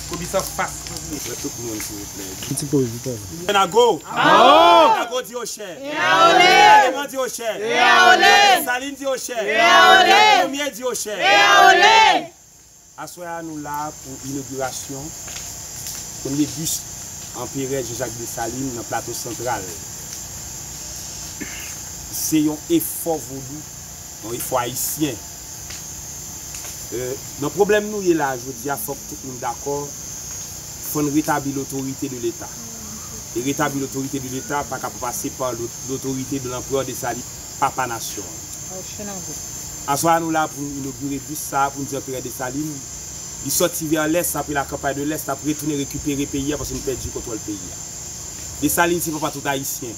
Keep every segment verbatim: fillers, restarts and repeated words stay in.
Koubis anfas. Tout moun, silvouplè. Yon ti poz, yon ti poz. Nago! Nago di Ochè! Eleman di Ochè! Desalin di Ochè! Premye di Ochè! Aswè a, nou la pou inogirasyon premye bis Anperè Jean Jacques Dessalines nan Plato Santral. Se yon efò vodou, yon efò ayisyen. E, nan pwoblèm nou ye la a jodi a, fòk tout moun dakò, fò n retabli lotorite de Leta. E retabli lotorite de Leta pa ka pa pase pa lo-, lotorite de Lanperè Desalin, papa nasyon an. Aswè a, nou la pou n inogire bis sa a, pou n di Anperè Desalin, li sòti vè lès, apre la campagne de l'Est, l ap retounen rekipere peyi a, paske nou pèdi kontwòl peyi a. Desalin se papa tout Ayisyen.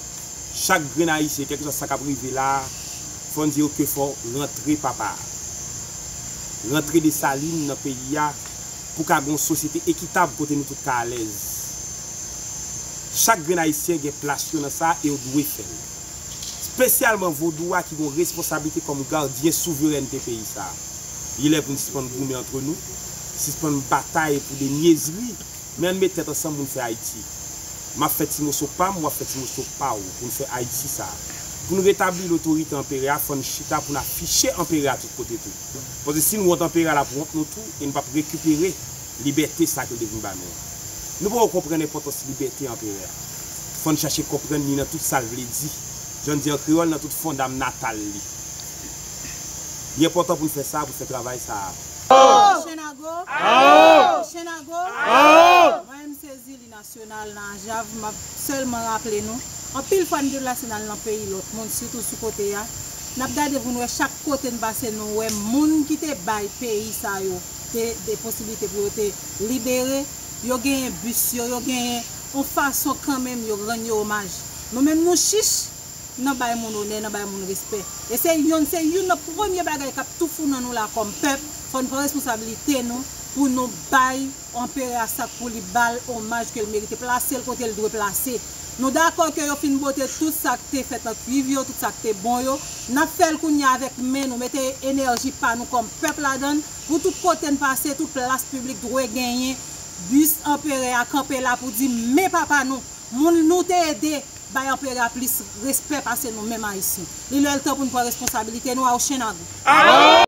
Chak grenn Ayisyen, kèlkeswa sa k ap rive la a, fò n di yo ke fò rantre papa a. Rantre Desalin nan peyi a pou ka gen yon sosyete ekitab kote nou tout ka alèz. Chak grenn Ayisyen gen plas yo nan sa e yo dwe fè l. Espesyalman vodou a ki gen yon responsablite kòm gadyen souverènte peyi sa a. Li lè pou n sispann goumen antre nou, sispann batay pou de nyezri, men ann met tèt ansanm pou n fè Ayiti. M ap fè ti moso pa m, w ap fè ti moso pa w, pou n fè Ayiti sa a. Pou n retabli lotorite anperè a, fò n chita pou n afiche anperè a tout kote tou. Paske si n wont anperè a, l ap wont nou tou, e n p ap rekipere libète sa ke l te vin ba nou an. Nou poko konprann enpòtans libète anperè a. Fò n chache konprann li nan tout sa l vle di. Jan n di an kreyòl, nan tout fondamnatal li. Li enpòtan pou n fè sa, pou n fè travay sa a. Ochenago! Ochenago! Mwen menm se Zili Nasyonal nan Ajav, m ap sèlman raple nou, anpil fwa n deplase n al nan peyi lòt moun, sitou sou kote a. N ap gade pou n wè chak kote n pase, nou wè moun ki te bay peyi sa yo de, de posiblite pou yo te libere, yo genyen bis yo, yo genyen yon fason kanmenm yo rann yo omaj. Nou menm nou chich nan bay moun onè, nan bay moun respè. E se yonn, se youn nan premye bagay k ap toufounen nou la kòm pèp. Fò n pran responsablite nou pou nou bay anperè a sa k pou li, ba l omaj ke l merite, plase l kote l dwe plase. Nou dakò ke yo fin bote tout sa k te fèt an kuiv yo, tout sa k te bon yo. N ap fè l kounye a avèk men nou, mete enèji pa nou kòm pèp ladan l, pou tout kote n pase, tout plas piblik dwe genyen bis anperè a kanpe la pou di, men papa nou, moun nou te ede, bay anperè a plis respè pase nou menm Ayisyen. Li lè l tan pou n pran responsablite nou. Ochenago!